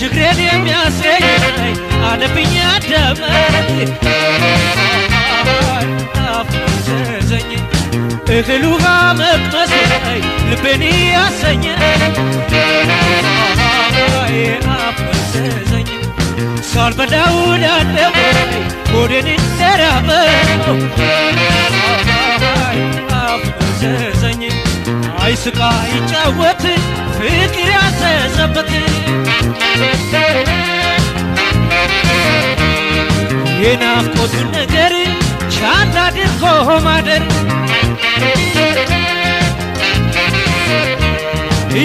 እጅግሬን የሚያስረኝ አለብኝ አዳመጥ አፍዘዘኝ እህል ውሃ መቅመስ ልቤን ያሰኘ አፍዘዘኝ ሳልበላው ላለው ሆዴን እንደራበው አፍዘዘኝ አይስቃ ይጫወት ፍቅር ያዘዘበት የናፍቆቱን ነገር ቻል አድርጎ ማደር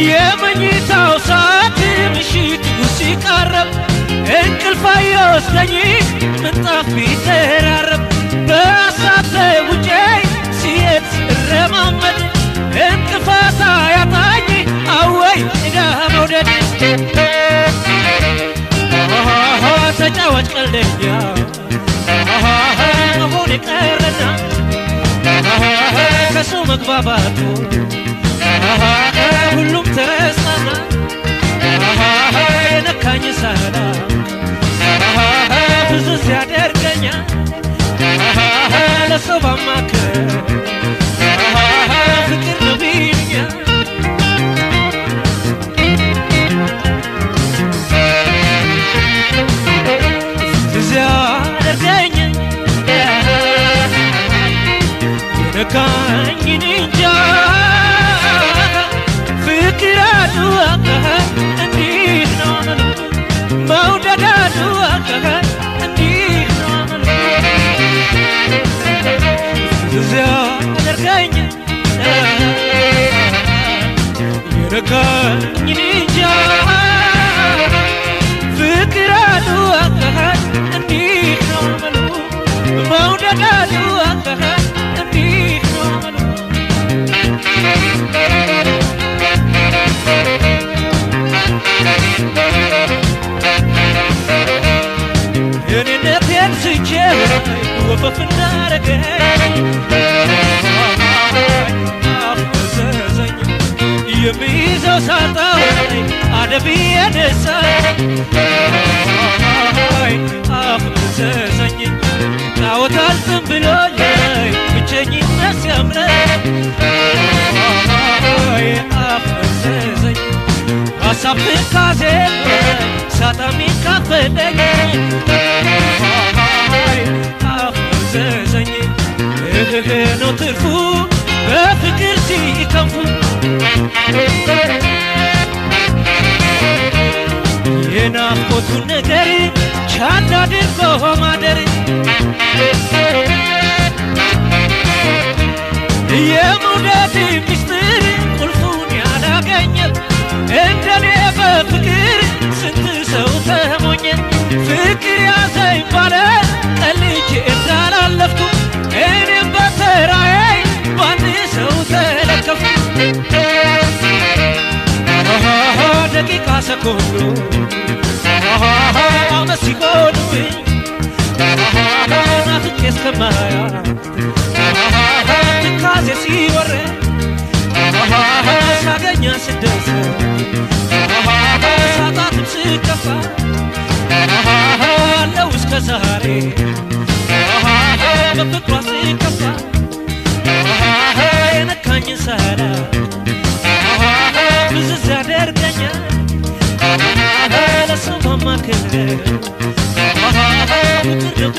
የመኝታው ሰዓት ምሽቱ ሲቃረብ እንቅልፍ አይወስደኝ ምንጣፍ ቢደራረብ በሀሳብ ተውጬ ሲሄድ ስረማመድ እንቅፋት አያጣኝ አወይ ዕዳ መውደድ ተጫዋች ቀልደኛ መሆን የቀረና ከሰው መግባባቱ ሁሉም ተረሳና የነካኝ ሳላ ብዙ ሲያደርገኛል ለሰው ባማክር ፍቅር ነው ይሉኛል። ትዝ ያደርገኛል የነካኝን እንጃ ፍቅር አሉ እንዲህ ነው አመሉ መውደድ አሉ እንዲህ ነው አመሉ ትዝ ያደርገኛል የነካኝን እንጃ ፍቅር አሉ እንዲህ ነው አመሉ መውደድ አሉ እንዲህ ነው አመሉ። እኔነቴን ስቼ ወፈፍ እንዳረገኝ አፍዘዘኝ የሚይዘው ሳጣ አደብዬ ነሳ አፍዘዘኝ ጣዖት አልጥም ብሎኝ ብቸኝነት ሲያምረኝ አፍዘዘኝ ሀሳብ ትካዜ ሳጣ የሚካፈለኝ አፍዘዘኝ እህህ ነው ትርፉ በፍቅር ሲከንፉ የናፍቆቱን ነገር ቻል አድርጎ ማደር የመውደድ ምስጢር ቁልፉን ያላገኘ እንደኔ በፍቅር ስንት ሰው ተሞኘ ፍቅር ያዘኝ ባለ ቀልጄ እንዳላለፍኩ እኔም በተራዬ በአንድ ሰው ተለከፍኩ። ደቂቃ ሰኮንዱ ዓመት ሲሆንብኝ ናፍቄ እስከማያት ትካዜ ሲወረኝ ሳገኛ ስደሰት ሳጣትም ስከፋ አለው እስከ ዛሬ በፍቅሯ ስከፋ የነካኝን ሳላቅ ብዝዝ ያደርገኛል ለሰው ማማከር ፍቅር ነው።